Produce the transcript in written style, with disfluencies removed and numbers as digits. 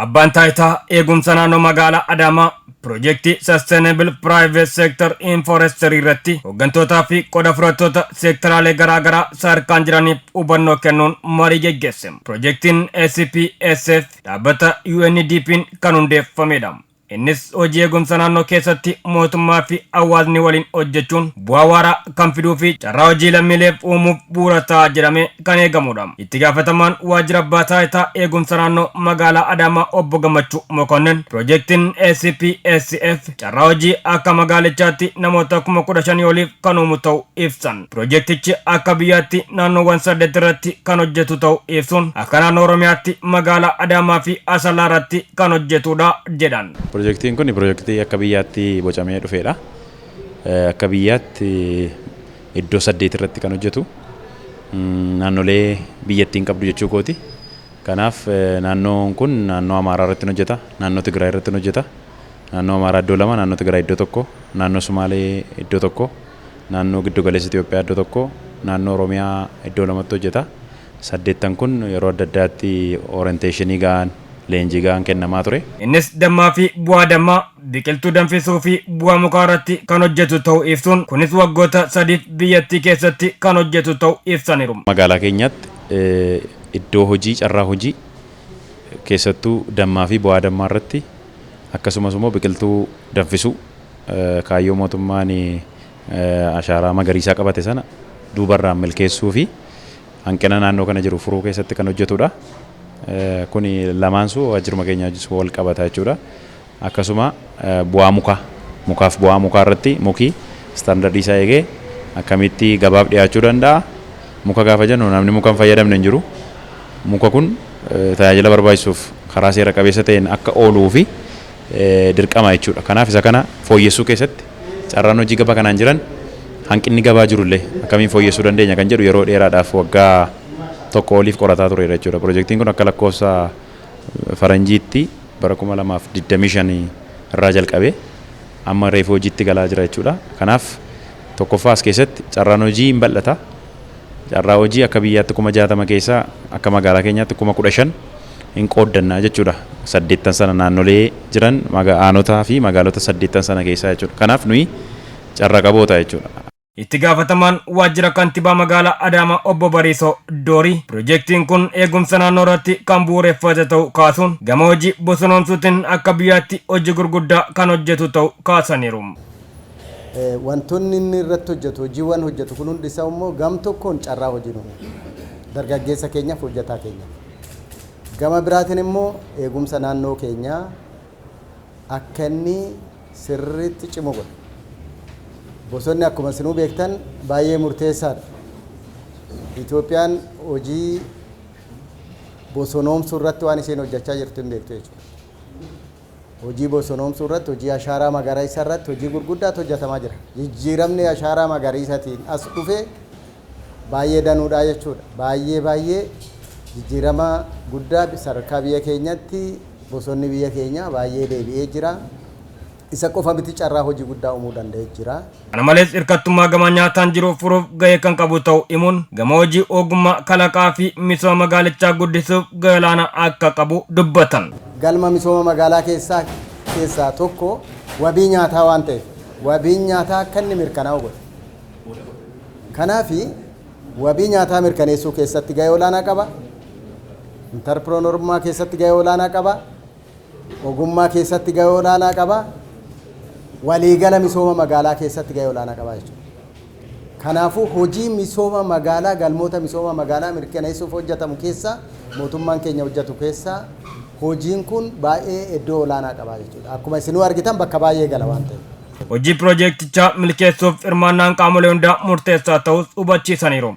Abbaan Taayitaa Eegumsa Naannoo Magaalaa Adaamaa Pirojektii Sustainable Private Sector in Forestry irratti hooggantootaa fi qooda fudhattoota seektaraalee garaagaraa sadarkaan jiraniif hubannoo kennuun marii geggeesse. Pirojektiin SPSF dhaabbata UNDP'n kan hundeeffamedha. Innis hojii eegumsa naannoo keessatti mootummaa fi hawaasni waliin hojjechuun bu'aa waaraa kan fiduu fi carraa hojii lammiileef uumuuf bu'uura ta'a jedhamee kan eegamudha. Itti gaafatamaan waajjira abbaa taayitaa eegumsa naannoo magaalaa Adaamaa obbo Gammachuu Mokonnin pirojektiin SPSF carraa hojii akka magaalichaatti namoota 15,000 oliif kan uumu ta'uu ibsan. Pirojektichi akka biyyaatti naannoowwan 8 irratti kan hojjetu ta'uu ibsuun akka naannoo Oromiyaatti magaalaa Adaamaa fi Asallaa irratti kan hojjetudha jedhan. Pirojektiin kun pirojektii akka biyyaatti bocamee dhufedha. Akka biyyaatti iddoo 8 irratti kan hojjetu naannolee biyyattiin qabdu jechuu kooti. Kanaaf naannoon kun naannoo Amaaraa irratti hojjeta, naannoo Tigraay irratti hojjeta. Naannoo Amaaraa iddoo 2, naannoo Tigraay iddoo 1, naannoo Sumaalee iddoo 1, naannoo Giddu Galeessa Itoophiyaa iddoo 1, naannoo Oromiyaa iddoo 2tti hojjeta. 8 kun yeroo adda addaatti orienteeshinii ga'an, leenjii ga'an kennamaa ture. Innis dammaa fi bu'aa dammaa, biqiltuu danfisuu fi bu'aa mukaa irratti kan hojjetu ta'uu ibsuun kunis waggoota 3f biyyattii keessatti kan hojjetu ta'uu ibsaniiru. Magaalaa keenyatti iddoo hojii, carraa hojii keessattuu dammaa fi bu'aa dammaa irratti akkasumas immoo biqiltuu danfisuu kaayyoo mootummaan ashaaraa magariisaa qabate sana duubarraan milkeessuu fi hanqina naannoo kana jiru furuu keessatti kan hojjetudha. Kuni lamaansu waajjiruma keenya wajjin wal qabata jechuudha. Akkasuma bu'aa mukaa, mukaaf bu'aa mukaa irratti muki istaandardii isaa eegee akkamitti gabaaf dhiyaachuu danda'a. Muka gaafa jennu namni muka hin fayyadamne hin jiru. Muka kun tajaajila barbaachisuuf karaa seera qabeessa ta'een akka ooluu fi dirqama jechuudha. Kanaaf isa kana fooyyessuu keessatti carraan hojii gaba kanaan jiran hanqinni gabaa jirullee akkamiin fooyyessuu dandeenya kan jedhu yeroo dheeraadhaaf waggaa 1 oliif qorataa tureera jechuudha. Pirojektiin kun akka lakkoofsa faranjiitti bara 2025 irraa jalqabee amma reefu hojiitti galaa jira jechuudha. Kanaaf tokkoffaa as keessatti carraan hojii hin bal'ata. Carraa hojii akka biyyaatti 60,000 keessaa akka magaalaa keenyaatti 15,000 hin qooddannaa jechuudha. 8 sana naannolee jiran aanotaa fi magaalota 8 sana keessaa jechuudha. Kanaaf nuyi carra qaboota jechuudha. Itti gaafatamaan waajjira kantibaa magaalaa Adaamaa obbo Bariisoo Doorii pirojektiin kun eegumsa naannoo irratti kan bu'uureffate ta'uu kaasuun gama hojii bosonoomsuutiin akka biyyaatti hojii gurguddaa kan hojjetu ta'uu kaasaniiru. Wantoonni inni irratti hojjetu hojiiwwan hojjetu kun hundi isaa immoo gam tokkoon carraa hojii nu uuma. Dargaggeessa keenyaaf hojjetaa keenyaaf. Gama biraatiin immoo eegumsa naannoo keenyaa akka inni sirriitti cimu godha. Bosonni akkuma isinuu beektan baay'ee murteessaadha. Itoophiyaan hojii bosonoomsuu irratti waan isheen hojjechaa jirtu hin beektu jechuudha. Hojii bosonoomsuu irratti, hojii ashaaraa magariisa irratti hojii gurguddaatu hojjetamaa jira. Jijjiiramni ashaaraa magariisatiin as dhufe baay'ee danuudha jechuudha. Baay'ee baay'ee jijjiirama guddaa sadarkaa biyya keenyatti bosonni biyya keenyaa baay'ee deebi'ee jira. Isa qofa miti carraa hojii guddaa uumuu danda'ee jira. Kana malees hirkattummaa gama nyaataan jiru furuuf gahee kan qabu ta'uu himuun gama hojii ogummaa kalaqaa fi misooma magaalichaa guddisuuf gahee olaanaa akka qabu dubbatan. Galma misooma magaalaa keessaa keessaa tokko wabii nyaataa waan ta'eef wabiin nyaataa akka inni mirkanaa'u godha. Kanaaf wabii nyaataa mirkaneessuu keessatti gahee olaanaa qaba. Intarpiroonorummaa keessatti gahee olaanaa qaba. Ogummaa keessatti gahee olaanaa qaba. Waliigala misooma magaalaa keessatti gahee olaanaa qaba jechuudha. Kanaafuu hojii misooma magaalaa galmoota misooma magaalaa mirkaneessuuf hojjetamu keessaa mootummaan keenya hojjetu keessaa hojiin kun baay'ee iddoo olaanaa qaba jechuudha. Akkuma isinuu argitan bakka baay'ee gala waan ta'eef. Hojii pirojektichaa milkeessuuf hirmaannaan qaamolee hundaa murteessaa ta'us hubachiisaniiru.